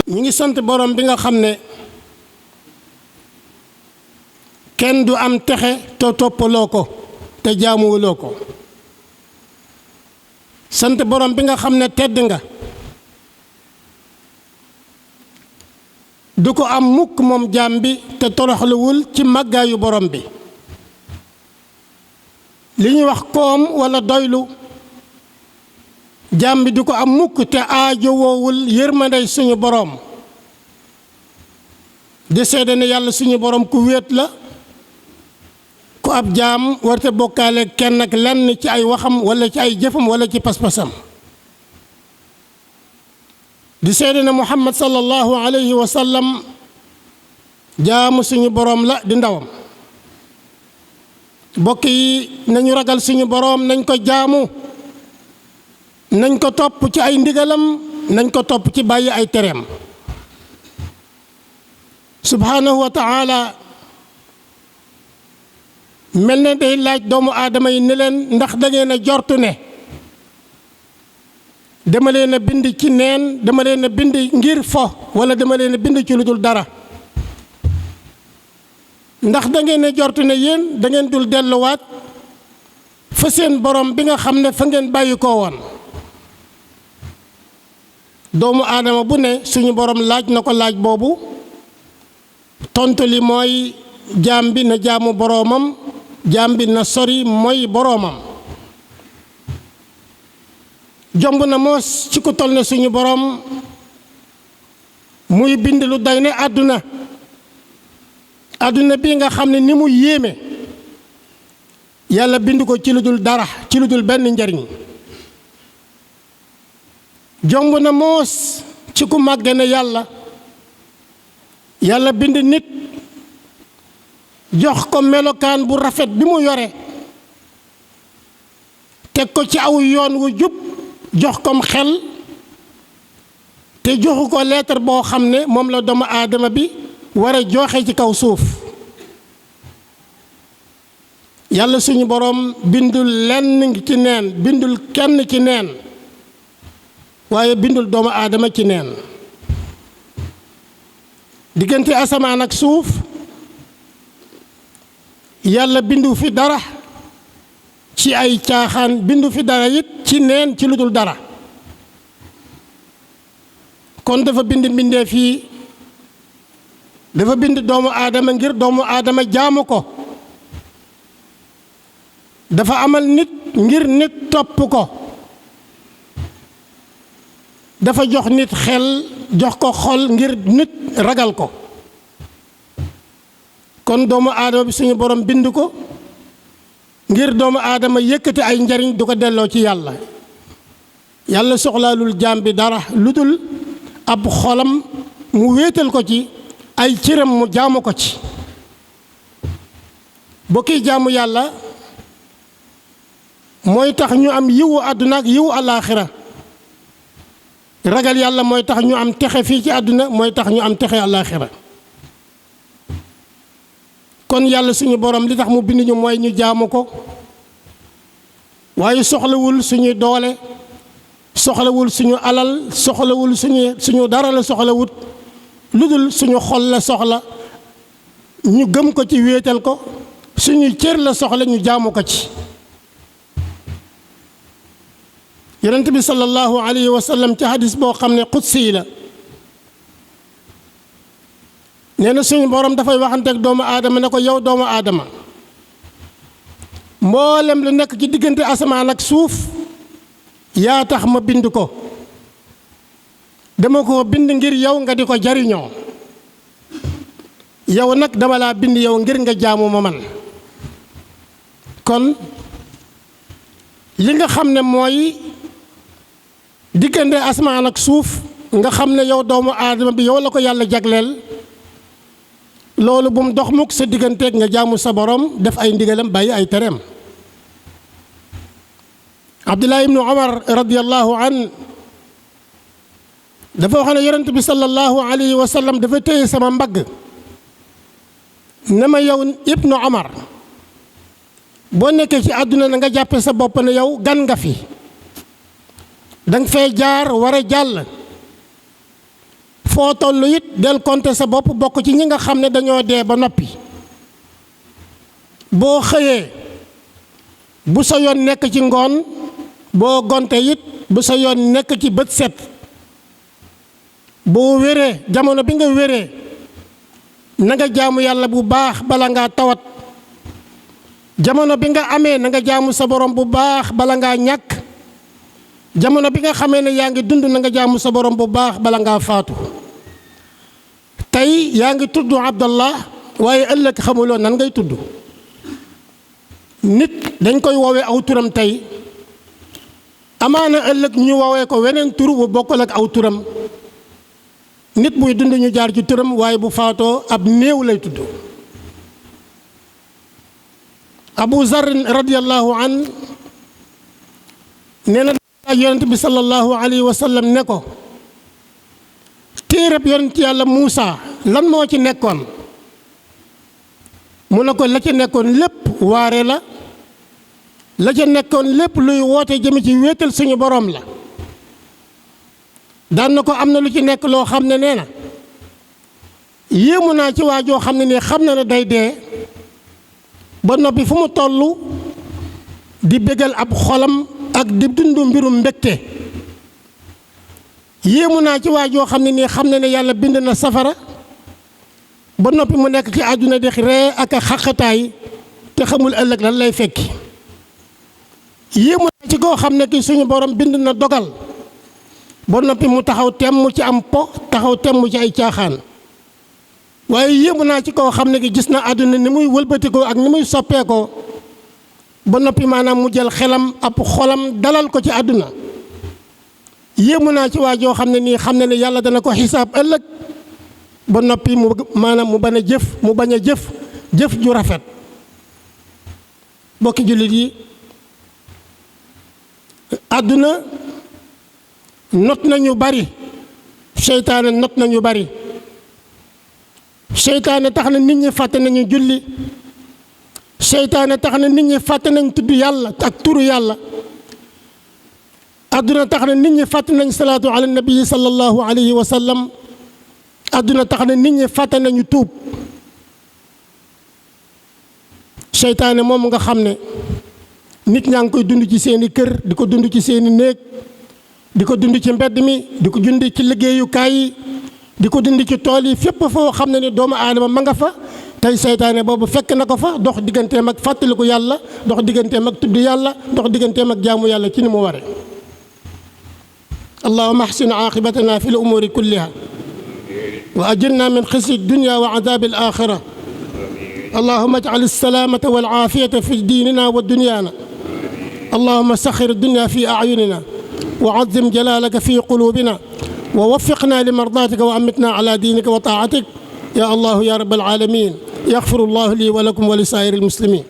ñu ngi sant borom bi nga xam ne kenn du am texe te toppaloo ko te jaamuwuloo ko. sant borom bi nga xam ne tedd nga du ko am mukk moom jaam bi te toroxluwul ci màggaayu borom bi. li ñuy wax koom walla doylu jaam bi du ko am mukk te aajowoowul yërmandey suñu borom. di seede ne yàlla suñu borom ku wéet la, ku ab jaam warte bokkaale kenn ak lenn ci ay waxam walla ci ay jëfam walla ci pas-pasam. di seede ne Muhammad sallallahu alayhi wa sallam jaamu suñu borom la di ndawam. bokk yi nañu ragal suñu borom, nañ ko jaamu, nañ ko topp ci ay ndigalam, nañ ko topp ci bàyyi ay tereem. subhaanahu wa taala mel ne day laaj doomu aadama yi ne leen ndax da ngeen a jortu ne dama leen a bind ci neen, dama leen a bind ngir fo wala dama leen a bind ci lu dul dara. ndax da ngeen a jortu ne yéen da ngeen dul delluwaat fa seen borom bi nga xam ne fa ngeen bàyyi koo woon. doomu aadama bu ne suñu borom laaj na ko laaj boobu. tontu li mooy jaam bi na jaamu boroomam, jaam bi na sori mooy boroomam. jomb na moos ci ku toll ne suñu boroom muy bind lu day ne àdduna bi nga xam ne ni mu yéeme yàlla bind ko ci lu dul dara, ci lu dul benn njariñ. jomb na moos ci ku màgg ne yàlla bind nit jox ko melokaan bu rafet bi mu yore, teg ko ci aw yoon wu jub, jox kom xel te joxu ko leetar boo xam ne moom la doomu aadama bi war a joxe ci kaw suuf. yàlla suñu boroom bindul lenn ci neen, bindul kenn ci neen, waaye bindul doomu aadama ci neen. diggante asamaan ak suuf yàlla bindu fi dara ci ay caaxaan, bindu fi dara it ci neen, ci lu dul dara. kon dafa bind mbindeef yi, dafa bind doomu aadama ngir doomu aadama jaamu ko. dafa amal nit ngir nit topp ko. dafa jox nit xel, jox ko xol ngir nit ragal ko. kon doomu aadama bi suñu borom bind ko ngir doomu aadama yëkkati ay njariñ du ko delloo ci yàlla. yàlla soxlaalul jaam bi dara lu dul ab xolam mu wéetal ko ci, ay cëram mu jaamu ko ci. bokki jaamu yàlla mooy tax ñu am yiwu àdduna ak yiwu alaaxira. ragal yàlla mooy tax ñu am texe fii ci àdduna, mooy tax ñu am texe alaaxira. kon yàlla suñu borom li tax mu bind ñu mooy ñu jaamu ko, waaye soxlawul suñuy doole, soxlawul suñu alal, soxlawul suñu dara la soxlawut lu dul suñu xol la soxla ñu gëm ko ci, wéetal ko. suñu cër la soxla ñu jaamu ko ci. yonent bi sallallahu alayhi wa sallam ci hadis boo xam ne qudsi la nee na suñu borom dafay waxanteeg doomu aadama ne ko yow doomu aadama, mboolem lu nekk ci diggante asamaan ak suuf yaa tax ma bind ko. dama ko bind ngir yow nga di ko jariñoo. yow nag dama laa bind yow ngir nga jaamu ma man. kon li nga xam ne mooy diggante asamaan ak suuf nga xam ne yow doomu aadama bi yow la ko yàlla jagleel, loolu bu mu dox mukk sa digganteeg nga jaamu sa borom, def ay ndigalam bàyyi ay tereem. Abdullah ibnu Umar radiyallahu an dafa wax ne yonent bi sallallahu alayhi wa sallam dafa téye sama mbagg ne ma yow ibnu Umar boo nekkee ci àdduna na nga jàppe sa bopp ne yow gan nga fi danga fee jaar war a jàll foo toll it del compter sa bopp bokk ci ñi nga xam ne dañoo dee ba noppi boo xëyee bu sa yoon nekk ci ngoon boo gonte it bu sa yoon nekk ci bët set boo wéree jamono bi nga wéree na nga jaamu yàlla bu baax bala ngaa tawat jamono bi nga amee na nga jaamu sa borom bu baax bala ngaa ñàkk jamono bi nga xamee ne yaa ngi dund na nga jaamu sa borom bu baax bala ngaa faatu tey yaa ngi tudd Abdallah waaye ëllëg xamuloo nan ngay tudd nit dañ koy woowee aw turam tey amaana ëllëg ñu woowee ko weneen tur bu bokkul ak aw turam nit buy dund ñu jaar ci turam waaye bu faatoo ab néew lay tudd Abu Zar radiyallahu an nee na yonent bi sallallahu alayhi wa sallam ne ko téereb yonent yàlla Muusa lan moo ci nekkoon mu ne ko la ca nekkoon lépp waare la ca nekkoon lépp luy woote jëme ci wéetal suñu boroom la daan na ko am na lu ci nekk loo xam ne nee na yéemu naa ci waa joo xam ne nii xam na ne day dee ba noppi fu mu toll di bégal ab xolam ak di dund mbirum mbégte yéemu naa ci waa joo xam ne nii xam na ne yàlla bind na safara ba noppi mu nekk ci àdduna di ree ak a xaqataay te xamul ëllëg lan lay fekki yéemu naa ci koo xam ne ki suñu borom bind na dogal ba noppi mu taxaw temm ci am po taxaw temm ci ay caaxaan waaye yéemu naa ci koo xam ne ki gis na àdduna ni muy wëlbatikoo ak ni muy soppeekoo ba noppi maanaam mu jël xelam ab xolam dalal ko ci àdduna yéemu naa ci waa joo xam ne nii xam ne ne yàlla dana ko xisaab ëllëg ba noppi mu maanaam mu bañ a jëf ju rafet bokki jullit yi àdduna not nañu bari seytaane not nañu bari seytaane tax na nit ñi fàtte nañu julli seytaane tax na nit ñi fàtte nañ tudd yàlla ak turu yàlla àdduna tax na nit ñi fàtte nañ salaatu ala nabi sallallahu alayhi wa sallam àdduna tax na nit ñi fàtte nañu tuub seytaane moom nga xam ne nit ñaa ngi koy dund ci seeni kër di ko dund ci seeni néeg di ko dund ci mbedd mi di ko dund ci liggéeyukaay yi di ko dund ci tool yi fépp foo xam ne ni doomu aadama ma nga fa tey seytaane boobu fekk na ko fa dox digganteem ak fàttaliku yàlla dox digganteem ak tudd yàlla dox digganteem ak jaamu yàlla ci ni mu ware allahumma ahsin aqibatana fi l umuri kulliha wa ajirna min xisyi dunya wa adabi al axira allahumma ajcal alsalamata wal aafiyata fi diinina wa dunyaana allahumma saxir dunya fi acyunina wa azim jalalaka fi qulubina wa waffiqna li mardaatika wa amitna ala diinika wa taacatik ya allahu ya rabbal aalamiin yaxfiru llahu lii wa lakum wa li saa'iril muslimiin